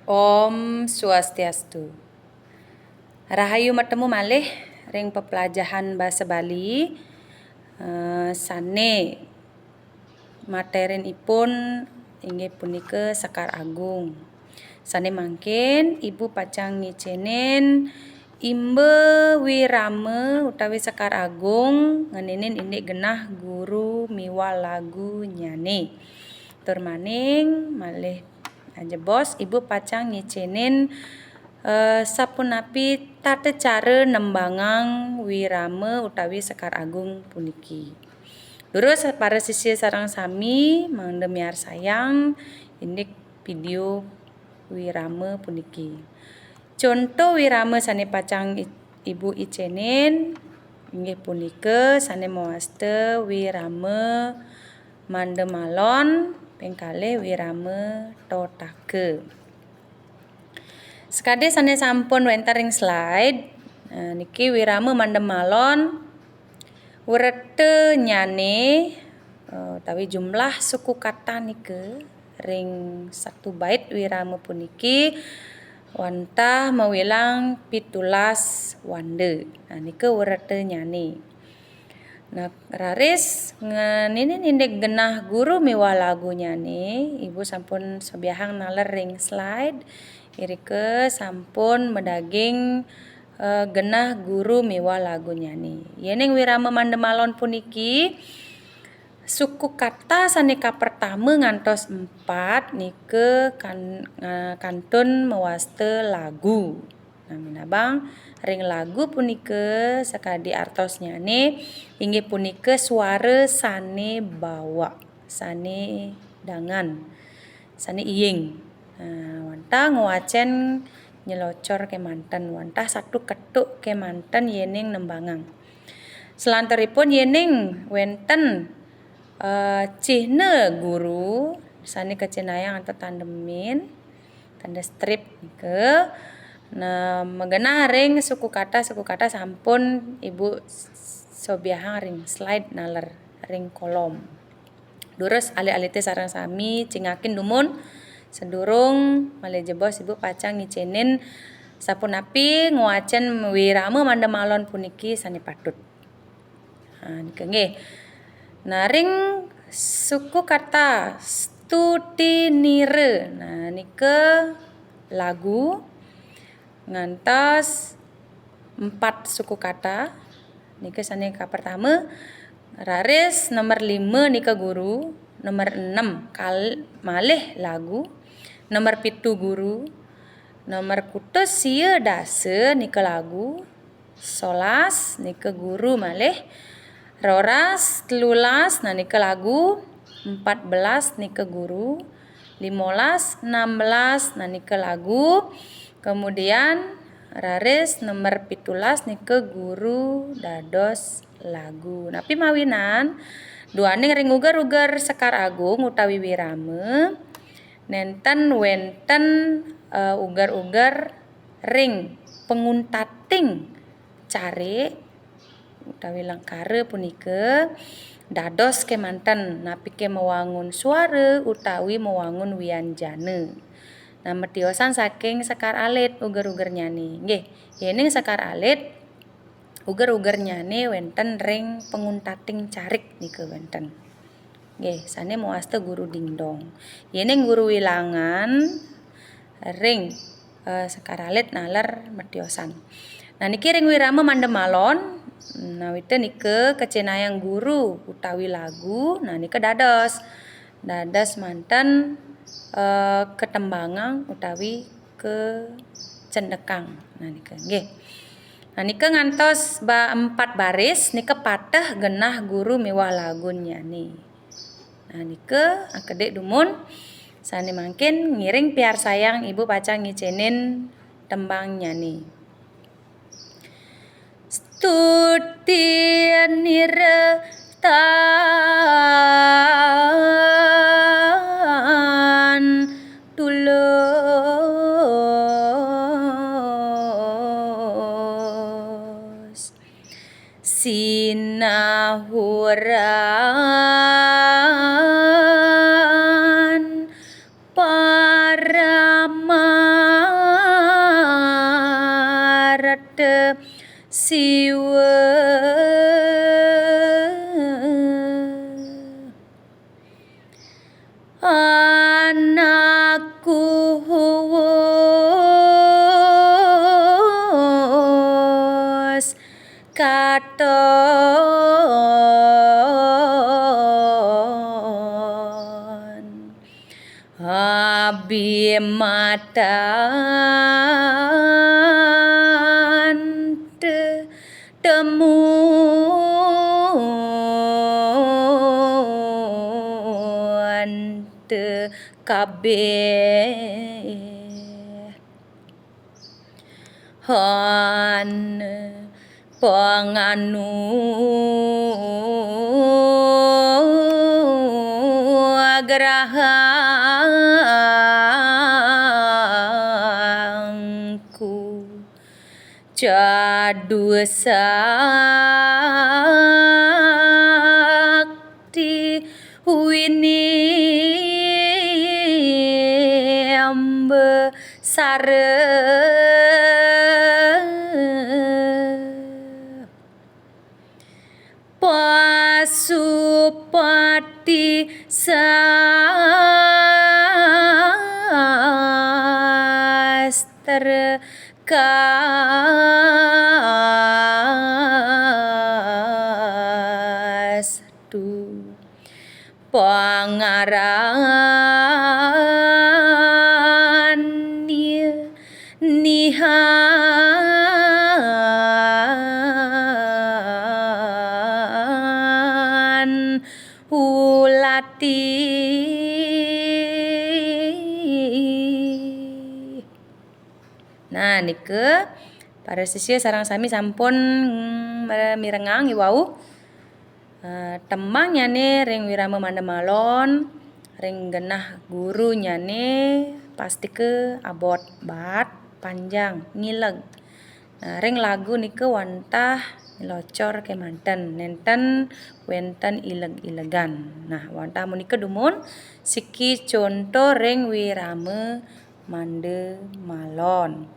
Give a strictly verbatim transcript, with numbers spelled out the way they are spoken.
Om Swastiastu. Rahayu matemu malih ring peplajahan basa Bali, eh, sane materinipun inggih punika Sekar Agung. Sane mangkin Ibu pacang ngicenin Imba Wirama utawi Sekar Agung ngeninin indik genah guru miwah lagunyane. Tur maning malih ajebos Ibu pacang ngicenin, eh, sapunapi tata cara nembangang Wirama utawi Sekar Agung puniki. Durus para sisia sareng sami mangda miarsayang indik video Wirama puniki. Conto Wirama sane pacang i-, Ibu icenin inggih punika sane mawasta Wirama Mandamalon, ping kalih Wirama Totaka. Sakadi sane sampun wenten ring slide, eh, niki Wirama Mandamalon, wretenyane, eh, utawi jumlah suku kata nika ring satu bait Wirama puniki wantah mawilang pitulas wanda. Nah, nika wretenyane. Nah, raris ngeninin indik genah guru miwah lagunyane, Ibu sampun sobiahang naler ring slide, irika sampun madaging, eh, genah guru miwah lagunyane. Yening Wirama Mandamalon puniki, suku kata sane kapertama ngantos empat nika kan-, eh, kantun mawasta lagu. Nah, minabang ring lagu punika sakadi artosnyane inggih punika suara sane bawa, sane dangan, sane iing. Nah, wantah ngwacen nyelocor kemanten, wantah satu ketuk kemanten yening nembangang. Salanturipun yening wenten, eh, cihna guru sane kacenayang antuk tanda min, tanda strip nika. Nah, magenah ring suku kata, suku kata sampun Ibu s-, sobiahang ring slide naler ring kolom. Durus alit-alite sareng sami cingakin dumun sadurung malih jebos Ibu pacang ngicenin sapunapi ngwacen Wirama Mandamalon puniki sane patut. Ha, nika nggih. Nah, ring suku kata stutinira. Nah, nika lagu ngantos empat suku kata. Nika sane kapertama, raris nomor lima nika guru, nomor enam kal-, malih lagu, nomor pitu guru, nomor kutus sia dasa nika lagu, solas nika guru malih, roras, telulas, nah nika lagu, empat belas nika guru, limolas, enam belas, nah nika lagu, kemudian raris nomor pitulas nika guru dados lagu. Napi mawinan, duaning ring uger-uger Sekar Agung utawi Wirama, nenten wenten, eh, uger-uger ring panguntating carik utawi lengkara punika dados kemanten, napike mawangun suara utawi mawangun wianjana. Nah, matiosan saking Sekar Alit uger-ugernyane. Nggih, yening Sekar Alit, uger-ugernyane wenten ring panguntating carik nika wenten. Nggih, sane mawasta guru dingdong. Yening guru wilangan ring, eh, Sekar Alit naler matiosan. Nah, niki ring Wirama Mandamalon, nawita nika kacenayang guru utawi lagu, nah nika dados. Dados manten, eh, katembangang utawi kacendekang. Nah, nika nggih. Nah, nika ngantos ba-, empat baris, nika pateh genah guru miwah lagunnyane. Nah, nika akedik dumun sane mangkin ngiring piarsayang Ibu pacang ngicenin tembangnyane. Stuti nirtan tulus. Sinahuran parama Bimatan tetemuan kabeh. Han panganu grahangku. Cadu sakti winim besare. Pasupati sastra kastu. Pangarannya nihan ulati. Nah, nike para sisya sareng sami sampun, mm, mirengang iwau. Eh, temangnyane ring Wirama Manda Malon, ring genah gurunyane pastika abot baat panjang ngileg. Nah, ring lagu nika wantah locor kemanten, nenten wenten ileg-ilegan. Nah, wantah punika dumun siki conto ring Wirama Manda Malon.